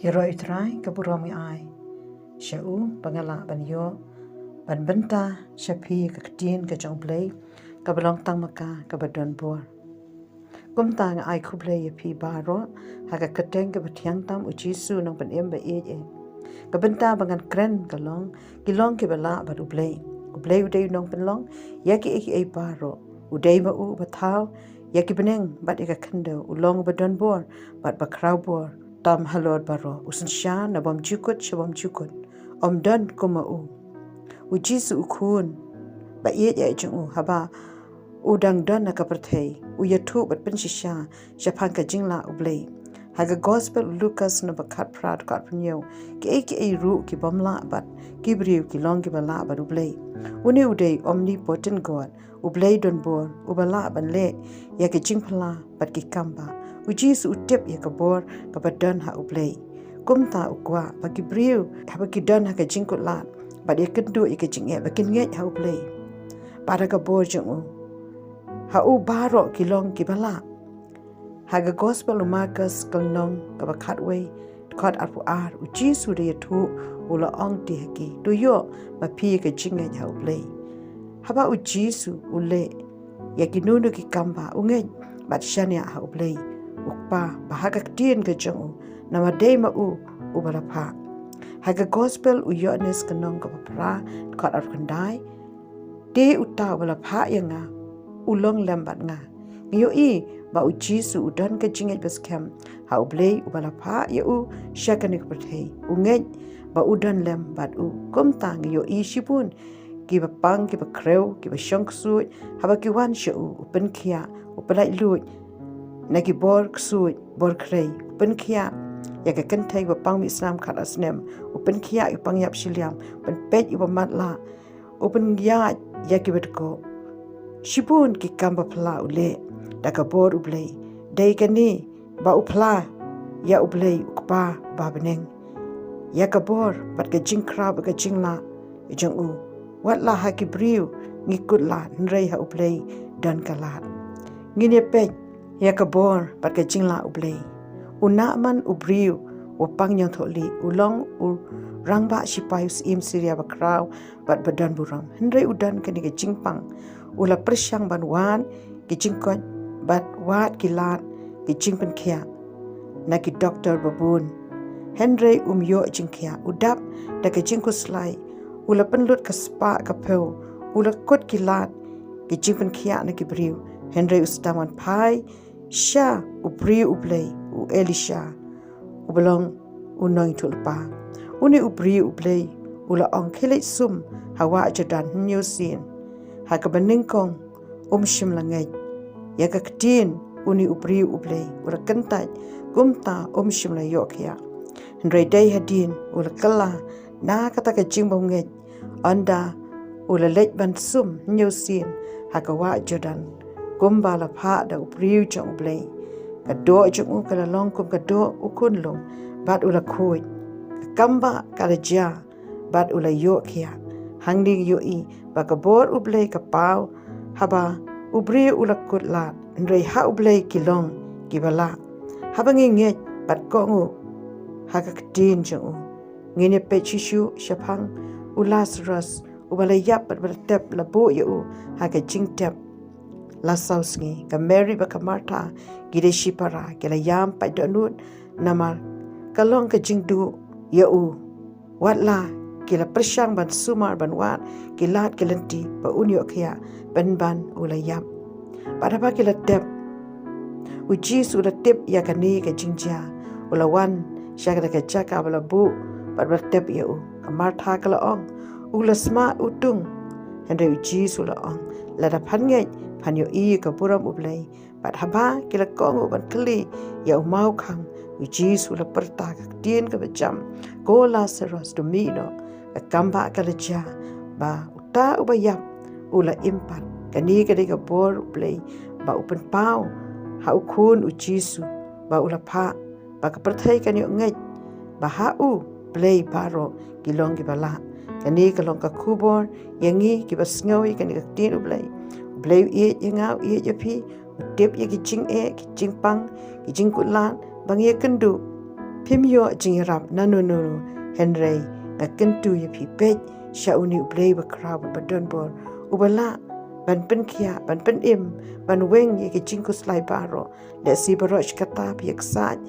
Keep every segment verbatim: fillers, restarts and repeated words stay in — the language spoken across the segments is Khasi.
Ïaroh ïa U Trai ka burom ngi ai sha u ba nga lah ban ïoh ban bynta sha phi ka ktien ka jong U Blei kaba long tang ma ka kaba don bor. Kumta nga ai khublei ïa phi baroh ha ka kyrteng kaba thiang tam U Jisu Nongpynim ba ïeit eh. Ka bynta ba ngan kren ka long, ki long kiba lah bad U Blei. U Blei u dei u nongpynlong ïa kiei kiei baroh. U dei ma u uba thaw ïa ki bneng bad ïa ka khyndew. U long uba don bor bad ba khraw bor tam halor baroh. U synshar na bymjukut sha bymjukut. Ym don kum ma u. U Jisu u Khun ba ïeit eh jong u, haba u dang don ha ka pyrthei, u ïathuh bad pynshisha shaphang ka jinglah U Blei. Ha ka Gospel u Lukas naba khatphra, dkhot hynñiew, kiei kiei ruh ki bym lah bad ki briew ki long kiba lah bad U Blei. Une u dei omnipotent God, U Blei don bor, uba lah ban leh ïa ka jingphylla bad ki kam bah. U Jisu u tip ïa ka bor kaba don ha U Blei. Kumta u kwah ba ki briew haba ki don ha ka jingkutlad bad ïakynduh ïa ka jingeh ba kin ngeit ha U Blei bad ha ka bor jong u. Ha u baroh ki long kiba lah. Ha ka Gospel u Markus ka lynnong kaba khatwei, dkhot arphew ar, U Jisu da ïathuh u la ong te ha ki, to ïoh ma phi ïa ka jingngeit ha U Blei. Haba U Jisu u leh ïa kino kino ki kam bah, u ngeit bad shaniah ha U Blei u Kpa ba ha ka ktien ka jong u, namar dei ma u uba la phah. Ha ka Gospel u Ïoannis ka lynnong kaba phra, dkhot arphew khyndai, te uta uba la phah ïa nga u long lem bad nga. Ngi ïohi ba U Jisu u don ka jingngeit ba skhem ha U Blei uba la phah ïa u sha kane ka pyrthei. U ngeit ba u don lem bad u. Kumta ngi ïohi shibun kiba pang, kiba khrew, kiba shong ksuid, haba ki wan sha u, u pynkhiah, u pyllait luid na ki bor ksuid bor khrei, u pynkhiah ïa ka kynthei ba pang mih snam khatar snem, u pynkhiah ïa u pang ïap shiliang, u pynpeit ïa uba matlah, u pynïaid ïa kiba dkoh. Shibun ki kam ba phylla u leh. Da ka bor U Blei, dei kane ba u phylla ïa U Blei u Kpa ba ha bneng, ïa ka bor bad ka jingkhraw bad ka jinglah jong u. Wat la ha ki briew ngi kutlad, hynrei ha U Blei don ka lad. Ngin ïa peit ïa ka bor bad ka jinglah U Blei. U Naaman u briew uba pang ñiangthohlieh, u long u rangbah shipai u syiem Syria ba khraw bad ba don burom. Hynrei u don kane ka jingpang. U la pyrshang ban wad ki jingkoit bad wad ki lad ki jingpynkhiah na ki doktor ba bun, hynrei um ïoh jingkhiah. U dap da ka jingkhuslai. U la pynlut ka spah ka phew. U la kut ki lad ki jingpynkhiah na ki briew, hynrei u sdang ban phai sha u briew U Blei, u Elisha, uba long u nongïathuhlypa. Une u briew U Blei u la ong, khie leit sum ha wah Jordan hynñiew sien. Ha kaba nyngkong um shym la ngeit ïa ka ktien une u briew U Blei, u la kyntait, kumta um shym la ïoh khiah. Hynrei dei hadien u la kylla na kata ka jingbymngeit, ynda u la leit ban sum hynñiew sien ha ka wah Jordan, kumba la phah da u briew jong U Blei. Ka doh jong u ka la long kum ka doh u khunlung, bad u la khuid. Ka kam bah ka la jia, bad u la ïoh khiah. Hangne ngi ïohi ba ka bor U Blei ka paw, haba u briew u la kutlad, hynrei ha U Blei ki long kiba lah. Haba ngi ngeit bad kohnguh ha ka ktien jong u. Ngin ïa peit shuh shuh shaphang u Lasarus uba la ïap bad ba la tep, la buh ïa u ha ka jingtep la saw sngi. Ka Mary bad ka Martha ki dei shipara, ki la ïam pait dohnud namar ka long ka jingduh ïa u. Wat la ki la pyrshang ban sumar, ban wad ki lad ki lynti ba un ïoh khiah pynban u la ïap. Bad haba ki la tep, u Jisu u la tip ïa kane ka jingjia. U la wan sha kata ka jaka ba la buh bad ba la tep ïa u. Ka Martha ka la ong, u la sma u tung. Hynrei u Jisu u la ong, lada phan ngeit phan ïohi ïa ka burom U Blei. Bad haba ki la kohnguh ban kylli ïa u mawkhang, u Jisu u la pyrta ka ktien kaba jam, ko Lasarus, to mih noh. Ka kam bah ka la jia, ba uta uba ïap u la im pat. Kane ka dei ka bor U Blei ba u pynpaw ha u Khun u Jisu, ba u la phah ba ka pyrthei kan ïoh ngeit ba ha U Blei baroh ki long kiba lah. Kane ka long ka khubor ïa ngi kiba sngew ïa kane ka ktien U Blei. U Blei u ïeit ïa nga, u ïeit ïa phi, u tip ïa ki jingeh, ki jingpang, ki jingkutlad ba ngi ïakynduh. Phim ïoh jingïarap na uno uno, hynrei nga kyntu ïa phi, peit sha une u Blei bakhraw bad badonbor, uba lah ban pynkhiah, ban pynim, ban weng ïa ki jingkhuslai baroh. Lehse baroh shi katta phi ïaksaid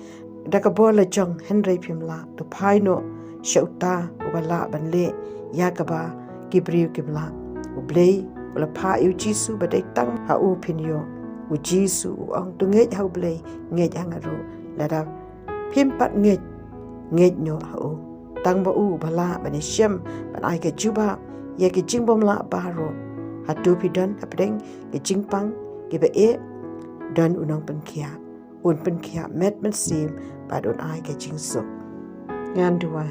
da ka bor la jong, hynrei phim lah. To phai noh sha uta uba lah ban leh ïa kaba ki briew kim lah. U Blei u la phah ïa u Jisu ba dei tang ha u phin ïoh. U Jisu u ong, to ngeit ha u Blei, ngeit ha nga ruh. Lada phim pat ngeit, ngeit noh ha u. Tang ba u ba lah ban ïashem, ban ai ka jubab ïa ki jingbymlah baroh. Hato phi don hapdeng ki jingpang kiba eh? Don u nongpynkhiah, un pynkhiah met mynsiem bad un ai ka jingsuk. Ngan duwai.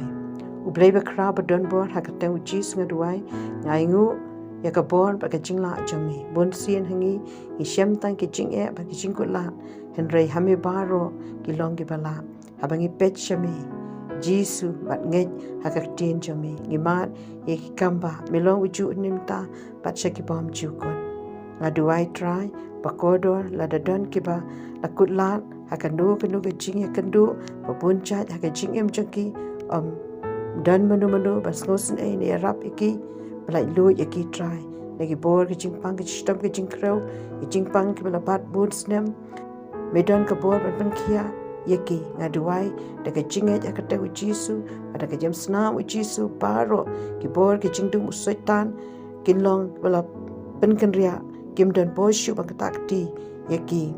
U Blei bakhraw badonbor, ha ka kyrteng u Jisu nga duwai, nga ainguh ïa ka bor bad ka jinglah jong me. Bunsien ha ngi, ngi shem tang ki jingeh bad ki jingkutlad, hynrei ha me baroh ki long kiba lah. Haba ngi peit sha me Jisu bad ngeit ha ka ktien jong me, ngi mad ïa ki kam ba me long ujuh na bynta bad sha ki bymjukut. Nga duwai Trai ba kordor lada don kiba la kutlad ha kano kano ka jingïakynduh ba bun jait ha ka jingim jong ki, ym don mano mano ban sngewsynei ne ïarap ïa ki, ba laitluid ïa ki Trai. Na ki bor ki jingpang, ki shitom ki jingkhrew, ki jingpang kiba la bat bun snem, me don ka bor ban pynkhiah ïa ki. Nga duwai da ka jingngeit ha ka kyrteng u Jisu, da ka jingïasnam u Jisu, baroh ki bor ki jingdum u Soitan kin long ba la pynkynriah, kim don bor shuh ban ktah kti ïa ki.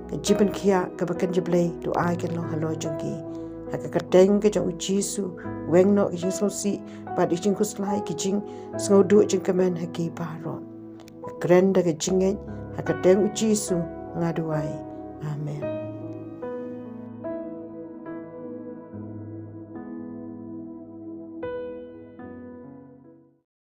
Ka jingpynkhiah kaba kynja Blei, to ai kan long halor jong ki. Ha ka kyrteng ka jong u Jisu, weng noh ki jingsngewsih bad ki jingkhuslai, ki jingsngewduh jingkmen ha ki baroh. Kren da ka jingngeit ha ka kyrteng u Jisu nga duwai. Amen.